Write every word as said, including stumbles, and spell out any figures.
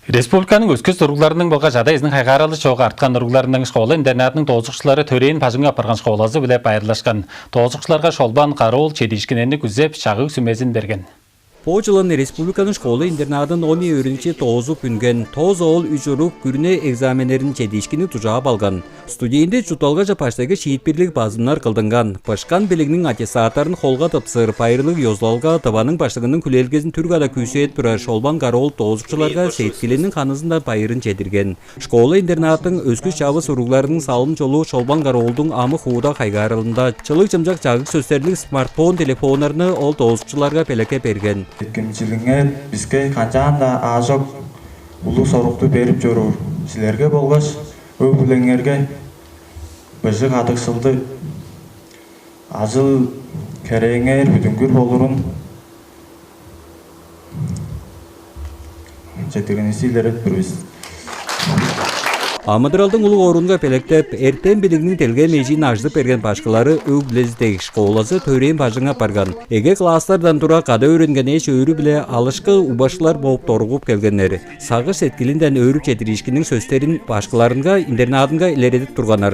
Республиканың өске уругларының болгаш ада-иезиниң хайгааралы чок арткан уругларының школа-интернатының доозукчулары төрээн бажыңы апарган школазы-биле байырлашкан. Доозукчуларга Шолбан Кара-оол чедиишкиннерни күзеп, чагыг сүмезин берген. Бо чылын республиканың школа-интернатын он ийи өөреникчи доозуп үнген. Тос оол, үш уруг күрүне экзаменнерин чедиишкинниг дужаап алган. Студенти чуртталгаже баштайгы шиитпирлиг базымнар кылдынган. Бышкан билигниң аттестаттарын холга тыпсыр байырлыг ёзулалга Тываның Баштыңының хүлээлгезин түр када күүсээп турар Шолбан Кара-оол доозукчуларга сеткилиниң ханызындан байырын чедирген. Школа-интернаттың өскүс чавыс уругларының салым-чолу Шолбан Кара-оолдуң амы-хууда хайгааралында. Чылыг-чымчак чагыг сөстерлиг смартфон телефоннарны ол доозукчуларга белекке берген. Эккимчилиңер биске канчаан-даа аажок улуг сорукту берип чоруур. Силерге болгаш өг-бүлеңерге быжыг адыксылды, ажыл-херээңер бүдүнгүр болурун четтиргенивисти илередип тур бис. Амыдыралдың улуг оруунга белектеп, эртем билигниң делгем эжиин ажыдып берген башкылары өг-бүлези дег школазы төрээн бажыңы апарган. Эге класстардан тура кады өөренген эш-өөрү-биле алышкы угбашкылар бооп доругуп келгеннер. Сагыш-сеткилинден өөрүп чедириишкинниң сөстерин башкыларынга, интернадынга илередип турганнар.